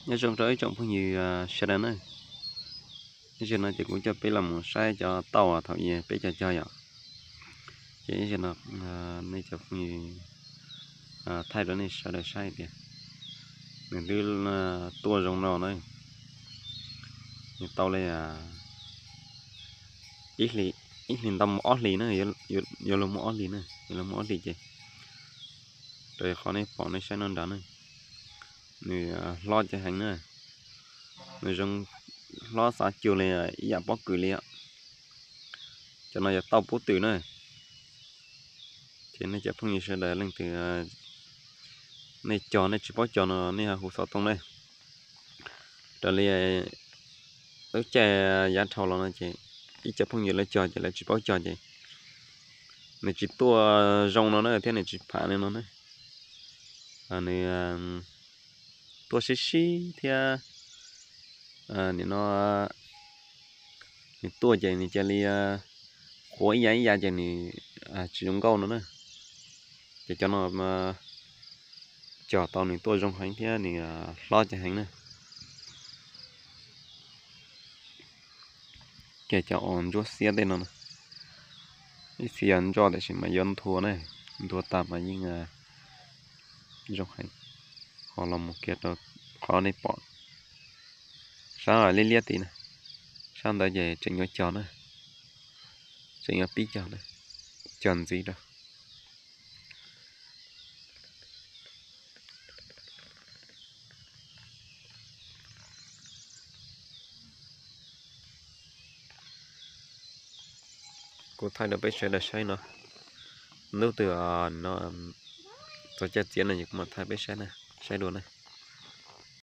Nyob zoo rau ib tsoom phooj ywg sawv daws na. Ib zaug no ces kuv coj peb los mus saib cov tauj thaum ub peb cog cog yom. Ces ib zaug no nej cov phooj ywg thaij rau nej sawv daws saib tias nws twb tuaj zoo no na. Nws tau li ib hlis ntau mus ob hlis na, yuav luag muaj ob hlis na, yuav luag muaj ob hlis ces rau qhov nej pom nej saib no nrad na, nws hlob cov heev na. Nws zoo hlob xav cuag li ib yam pob kws li os. Cov no yog tauj pub twm na. Ces nej cov phooj ywg sawv daws leej twg nej cog nej tsis paub cog no nej ho hu xov tooj na. Raws li lub caij yav dhau los no ces ib cov phooj ywg lawv cog ces lawv tsis paub cog ces nws tsis tuaj zoo no na thiab nws tsis pham li no na. Nws tuaj sib sib thiab nim no nws tuaj ces nws cia li qhuav ib yav ib yav ces nws tsis zoo nkauj no na. Ces cov no cog tau nws tuaj zoo heev thiab nws hlob cov heev na. Ces cov uas ntsuab xiab tej no na, ib txhia yog ntso tiam sis mas yuav nthua na, nthua tag mas yeej zoo heev. Ho los mus kiag rau qhov nej pom sab liab liab tid na, sab ntawd ces tseem yuav cog na, tseem yuav pib cog na, cog ntxiv rau. Kuv thaij rau peb sawv daws saib no, hnub twg no txog caij txiav no ces kuv mam thaij peb saib na, saib dua na.